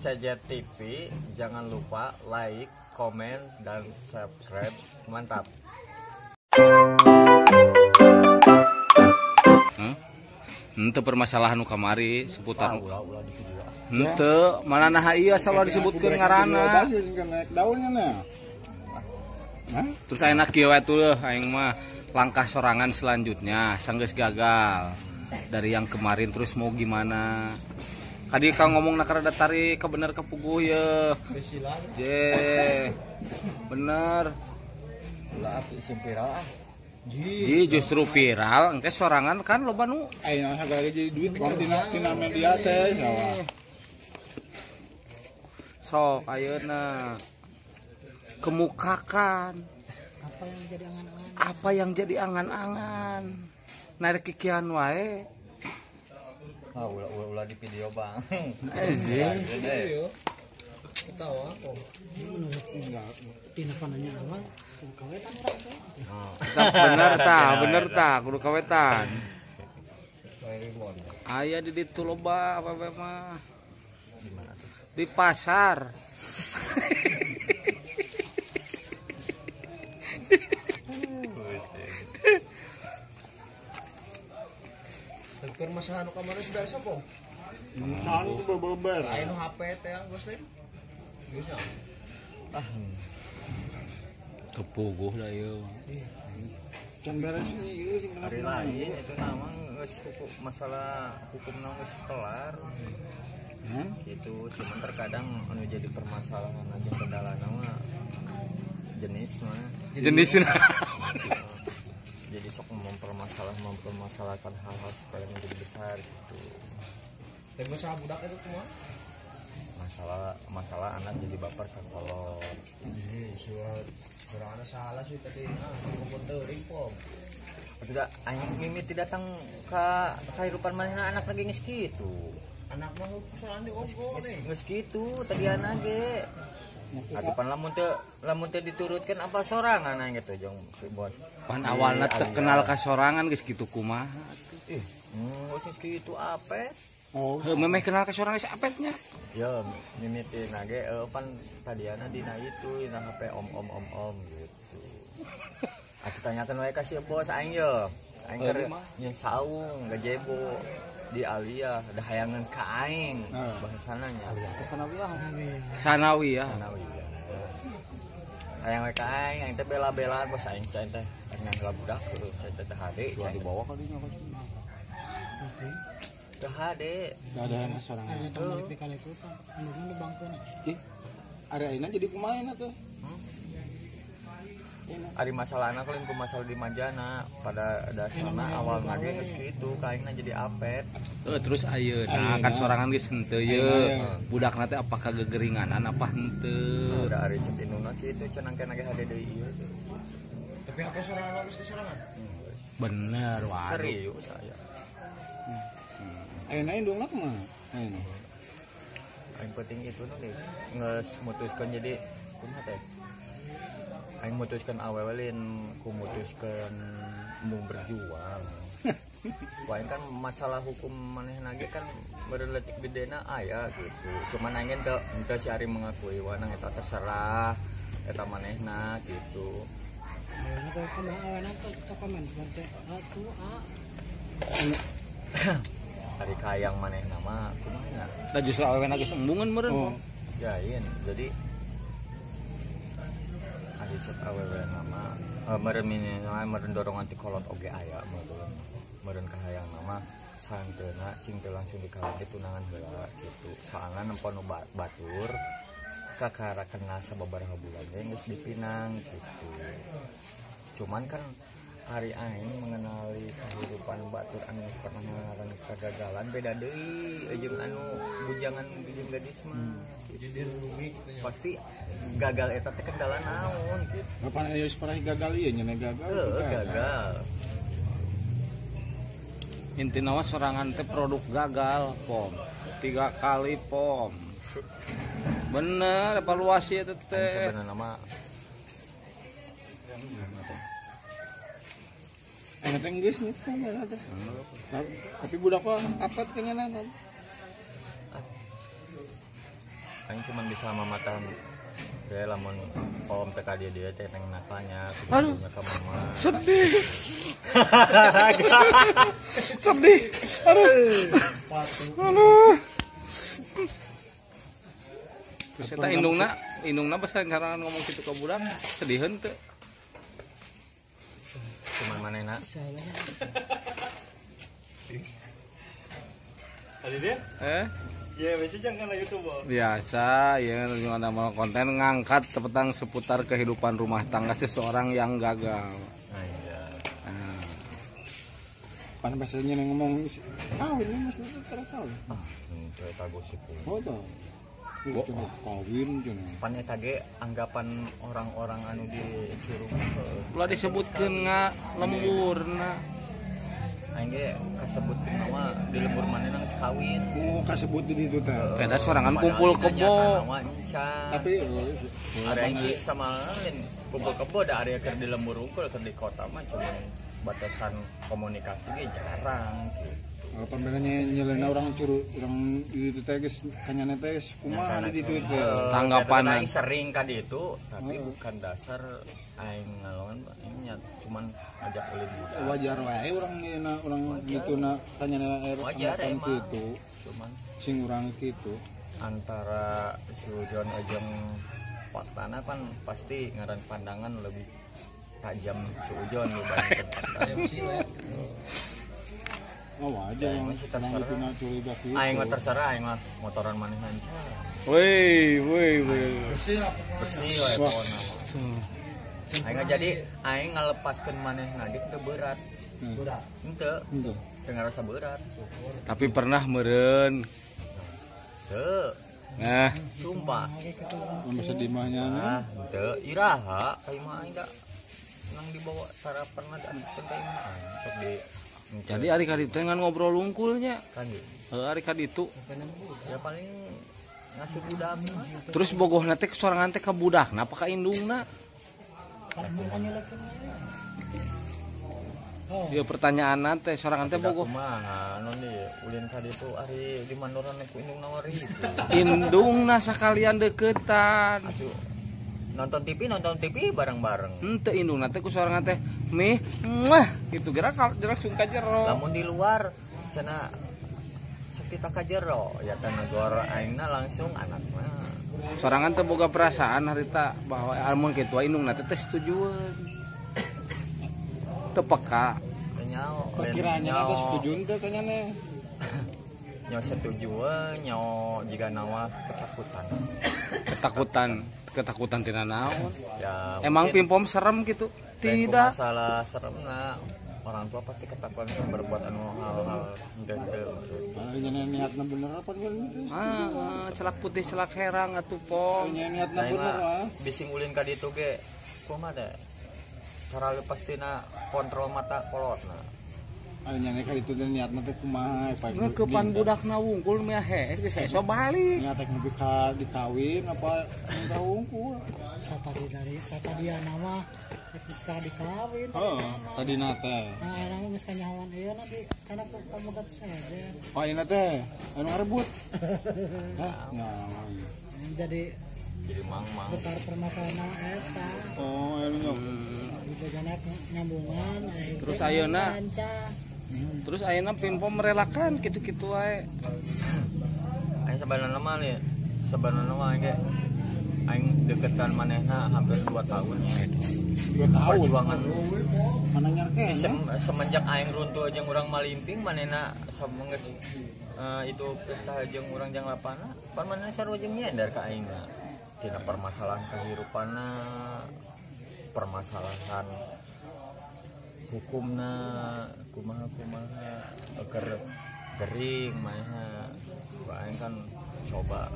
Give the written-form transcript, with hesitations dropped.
CJ TV, jangan lupa like, komen, dan subscribe. Mantap. Henteu permasalahan nu kamari seputar henteu mana naha ieu asal disebutkeun ngaranna. Terus ayeuna kieu we tuh aing mah langkah sorangan selanjutnya sanggeus gagal dari yang kemarin terus mau gimana? Kadi kang ngomong nak rada tarik ke bener ke puguh ye. Je. Bener. Ulah atuh isim viral ah. Ji justru viral engke sorangan kan loba nu ayeuna sagala jadi duit tina media teh sawa. Sok ayeuna kemukakan apa yang jadi angan-angan. Apa yang jadi angan-angan. Naik kikian wae. Ah ulah di video bang. Eh ketawa kok. Tina pananya awal kudu kawetan urang teh. Bener tah, bener tah, kudu kawetan. Aya di ditu loba awewe mah. Di mana tuh? Di pasar. Permasalahan nu kamari sudah sapa? San beber. Aya nu HP teh geus lain. Geus nya. Ah. Kepuguh lah ieu. Can beres ieu sing hari lain itu nama geus hukum masalah hukumna geus kelar. Gitu, cuman terkadang anu jadi permasalahan aja kendalana mah jenis mah. Jenisna. Jadi sok mempermasalahkan hal-hal supaya menjadi besar gitu. Dan masalah budak itu kumaha? Masalah anak jadi baper ka kolot. Ih, suara salah sih tadi. Ah, ngomong teuring pom. Sudah aing mimiti datang ka kehidupan manehna anak lagi geus kitu. Anak mah soalnya diogo nih. Geus kitu tadi anak ge. Atuh pan lamun teu diturutkeun apa sorangan aing gitu jeung si bos. Pan awalna teu kenal ka sorangan geus kitu kumaha atuh. Ih, geus kitu apet. Oh, heuh memeh kenal ka sorangan geus apetnya. Ya, mimitina ge pan tadiana dina itu dina HP om gitu. Atuh tanyakeun wae ka si bos aing ye. Aing keur nyeun saung gajebo di Aliyah da hayangeun ka aing bahasana nya. Aliyah teh sanawiyah. Sanawiyah. Sanawiyah. Hayang we ka aing, aing teh bela-belaan bos aing cai teh ngan budak cai teh hade cai dibawa ka dinya ka sini. Teu hade. Ada sorangan. Tong balik di kali itu tong di bangkeun. Ari ayeuna jadi kumaha atuh? Ari masalah anak lain ku masalah di manjana pada dasarna awal ngage geus kitu ka aingna jadi apet. Terus ayeuna kan sorangan geus henteu ye. Budakna teh apakah gegeringanan apa henteu? Da ari cek indungna kitu cenah engke nage hade deui ieu. Tapi HP sorangan geus sorangan. Bener waduh. Serius aya. Ayeuna indungna kumaha? Ayeuna. Aing penting itu nu nih geus mutuskeun jadi kumaha teh? Aing mutuskeun awewe lain ku mutuskeun mau berjuang. Ku aing kan masalah hukum manehna ge kan berletik gedena aya gitu. Cuman aing teu henteu si Ari mengakui wanang eta terserah eta manehna gitu. Ayeuna teh kumaha aweuna teh komen teh atuh a. Ari kayang manehna mah kumaha nya? Da justru awewena geus embungeun meureun. Oh. Jain. Jadi ari cek awewe nama meureun minimal meureun dorongan ti kolot oge aya meureun. Meureun kahayang nama santeuna sing teu langsung dikawin teh tunangan heula gitu. Soalna nempo nu batur kakara kenal sababaraha bulan ge geus dipinang gitu. Cuman kan ari aing mengenali kehidupan batur anu pernah mengalami kegagalan beda deui jeung anu bujangan jeung gadis mah. Jadi renungi gitu nya. Pasti gagal eta teh kendala naon gitu. Kapan aya geus pernah gagal ieu nya gagal. Heuh, gagal. Intina mah sorangan teh produk gagal, pom. 3 kali pom. Bener evaluasi eta teh. Sebenarnya mah Ayeuna teh geus nya teh. Tapi budak mah apet kayaknya. Aing cuma bisa mamatan teh lamun om teh ka dia teh neng nakanya Aduh. ka mama. Sedih. Sedih. Aduh. Aduh. Terus eta indungna basa cara ngomong kitu ka budak sedih henteu. Cuman manehna. Tadi dia? Ya, biasa jangan lagi tuh, Bo. Biasa, ya ada mau konten ngangkat tentang seputar kehidupan rumah tangga seseorang yang gagal. Nah, iya. Nah. Pan biasanya ngomong kawin mesti kawin. Ah, eta gosip. Oh, tuh. Kawin cenah. Pan eta ge anggapan orang-orang anu di Curug. Ulah disebutkeun nga lemburna. Aing ge kasebutkeun mah di lembur manehna geus kawin. Oh, kasebut di ditu teh. Beda sorangan kumpul kebo. Tapi area ini sama lain kumpul kebo da area keur di lembur unggul keur di kota mah cuman batasan komunikasi ge jarang gitu. Pambelannya nyelena orang Curug orang di ditu teh geus kanyana teh kumaha di ditu teh. Tanggapan aing sering ka ditu tapi bukan dasar aing ngalongan nya cuman ajak ulin budak. Wajar wae urang nyeuna urang dituna kanyana wajar kitu. Cuman sing urang kitu antara sujon jeung faktana kan pasti ngaran pandangan lebih tajam sujon dibandingkan fakta. Oh wajar yang dituna curiga kitu. Aing mah terserah aing mah motoran manehna encan. Woi, woi, woi. Bersih we pokona. Aing jadi aing ngalepaskeun manehna ge teu berat. Berat. Henteu. Henteu ngarasa berat. Tapi pernah meureun. Teu. Nah, sumpah. Mun sedih mah nya. Ah, henteu iraha ka imah aing da nang dibawa sarapan mah diasupkeun ka imah aing. Sok di jadi ari ka ditu ngan ngobrol lungkulnya. Kan gitu. Heeh, ari ka ditu. Ya paling ngasih budak. Terus bogohna teh sorangan teh ka budakna apa ka indungna? Ya pertanyaan teh sorangan teh bogoh. Kumaha anu di ulin ka ditu ari di mandoran ku indungna wari. Indungna sakalian deketan. Aduh. Nonton TV bareng-bareng. Henteu indungna teh ku sorangan teh mih muah gitu gerak langsung ka jero. Lamun di luar cenah sok kita ka jero ya teh negor aingna langsung anakna. Sorangan teh boga perasaan harita bahwa amun kitu indungna teh setujueun. Teu peka. Perkiraannya teh setuju teh kayaknya. Nyo setujueun, nyo jiga nawa ketakutan. Ketakutan tina naon? Ya, emang pimpom serem gitu? Tidak. Masalah seremna orang tua pasti ketakutan berbuat anu hal-hal henteu. Niatna bener apa gitu? Ah, celak putih celak herang atuh pom. Niatna bener ah. Bising ulin ka ditu ge kumaha teh? Cara lepas tina kontrol mata kolotna. Anu nyane ka ditu teh niatna teh kumaha? Ngeukepan budakna wungkul mah hees geus eso balik. Niat teh nepi ka dikawin apa minta wungkul. Satadiana mah ketika dikawin. Heeh, tadina teh. Nah, ayeuna mah geus kanyahoan ieu na di kana pamegat sejen. Oh, ayeuna teh anu ngarebut. Hah, nyawa. Jadi mang-mang besar permasalahan eta. Oh, anu nyok. Nyambungan. Terus ayeuna. Terus ayeuna pimpom merelakan kitu-kitu wae. Aing sabenerna mah nih, sabenerna mah ge aing deketan manehna hampir 2 tahun ya. 2 tahun. Perjuangan mana nyarkeun. Semenjak aing runtuh jeung urang malimping manehna geus itu pesta jeung urang jang lapana, pan manehna sarua jeung nyender ka aingna. Tina permasalahan kehidupanna, permasalahan hukumna, kumaha-kumaha keur gering manehna. Aing kan coba